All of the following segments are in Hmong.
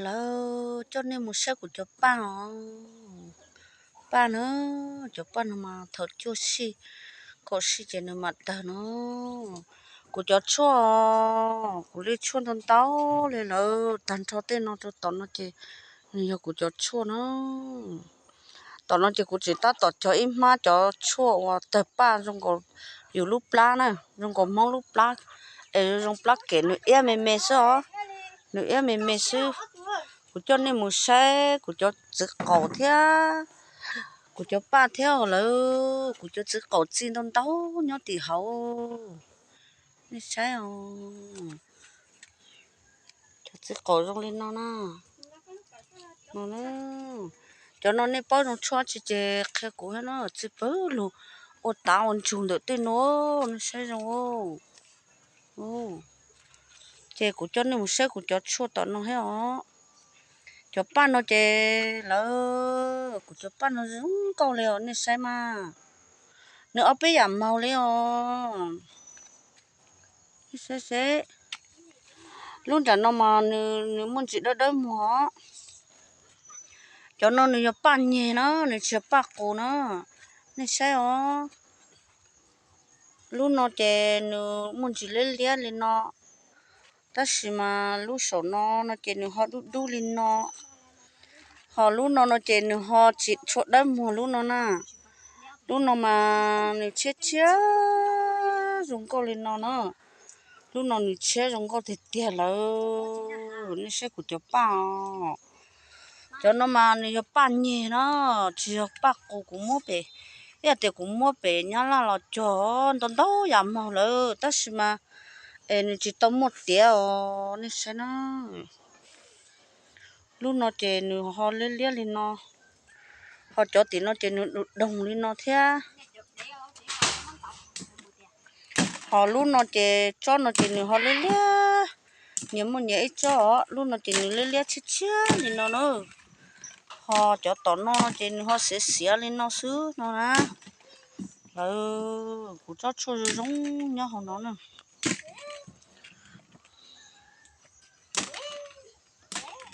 Lawv coj nej mus saib kuv cov paj os. Paj na, cov paj no mas thaum cuaj sij, kaum sij ces nws mam tawg no. Kuv cov tshuaj, kuv li tshuaj ntau ntau li lawm, tag nrho tej no rau tom no ces nws yog kuv cov tshuaj na. Tom no ces kuv tseem tab tom cog ib hmab cov tshuaj uas tawg paj zoo nkaus yus lub plab na, zoo nkaus Hmoob lub plab, es zoo plab kem nws iab me me xwb os, nws iab me me xwb. Kuv coj nej mus saib kuv cov txiv qaum thiab, kuv cov paj thiab lawm, kuv cov txiv qaum txi ntau ntau nyob tim hauv, nej saib os. Cov txiv qaum zoo li no na. Cov no nej paub zoo tshuaj tsis ces qhia kuv thiab na, txi pawg lug ua tav ua ntsug ntawm tej no, nej saib zoo. Ces kuv coj nej mus saib kuv cov tshuaj tom no thiab os. Cov paj no ces lawv, kuv cov paj no zoo nkauj li os, nej saib mas. Nws ob peb yam màu li os. Saib seb, lub nram no mas nws muaj ntsis dawb dawb muag os. Cov no nws yog paj nyeg na, nws tsis yog paj qus na. Nej saib os. Lub no ces nws muaj ntsis liab liab li no, tab sis mas lub saum no no ces nws ho dub dub li no. Ho lub no no ces nws ho tsis tshua dawb muag lub no na. Lub no mas nws tshiab tshiab zoo nkauj li no na. Lub no nws tshiab zoo nkauj tiag tiag lawm. Nej saib kuv cov paj os. Cov no mas nws yog paj nyeg na, tsis yog paj qus. Kuv muab pem, ib yam tias kuv muab pem Nyab Laj los cog ntau ntau yam màu lawm, tab sis mas es nws tsis tau muaj tiav os, nej saib na. Lub no ces nws ho liab liab li no, ho cov tim no ces nws doog doog li no thiab. Ho lub no ces tsob no ces nws ho liab liab, nyias muaj nyias ib tsob os. Lub no ces nws liab liab tshiab tshiab li no na. Ho cov tom no no ces nws ho xiav xiav li no xwb no na. Lawv, kuv tsob tshuaj zoo zoo nyob hauv no na.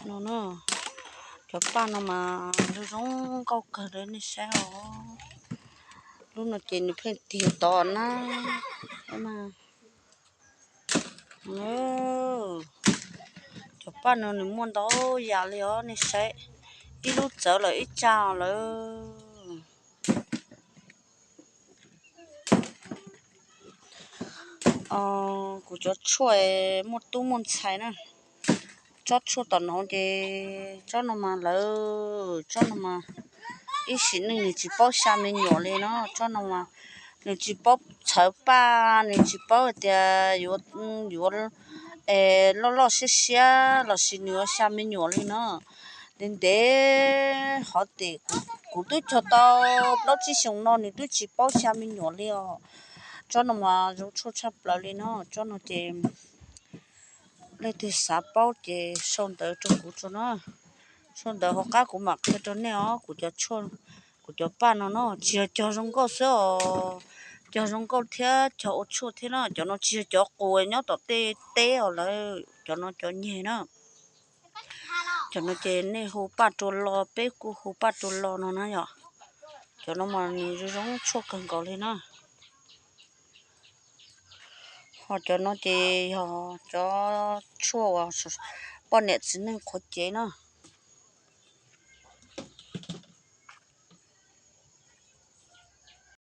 No, cov paj no mas zoo zoo nkauj kawg li, nej saib os. Lub no ces nws pheej tiag tod na. Cov paj no nws muaj ntau yam li os, nej saib. Ib lub txawv lawm ib tsag lawm. Kuv cov tshuaj muaj tub muaj ntxhais na. Tsob tshuaj tom no ces tsob no mas lawv, tsob no mas ib sim neej nws tsis paub xya me nyuam li no. Tsob no mas nws tsis paub txhawv paj, nws tsis paub hais tias yuav, yuav loj loj siab siab los sis nws yuav xya me nyuam li no. Ntev ntev hov tim kuv twb cog tau plaub tsib xyoos no nws twb tsis paub xya me nyuam li os. Tsob no mas zoo tshuaj tshaj plaws li no. Tsob no ces leej twg xav paub ces sau ntawv rau kuv tso na. Sau ntawv hauv qab kuv mam qhia rau nej os. Kuv cov tshuaj, kuv cov paj no no tsis yog cog zoo nkauj xwb os, cog zoo nkauj thiab cog ua tshuaj thiab na. Cov no tsis yog cov qus nyob tom tej teb os lawv, cov no cov nyeg na. Cov no ces nej hu paj rua lo, peb kuj hu paj rua lo no na yom. Cov no mas nws zoo zoo tshuaj kawg nkaus li na. Ho cov no ces yog cov tshuaj uas poj niam txiv neej qhuav cev na.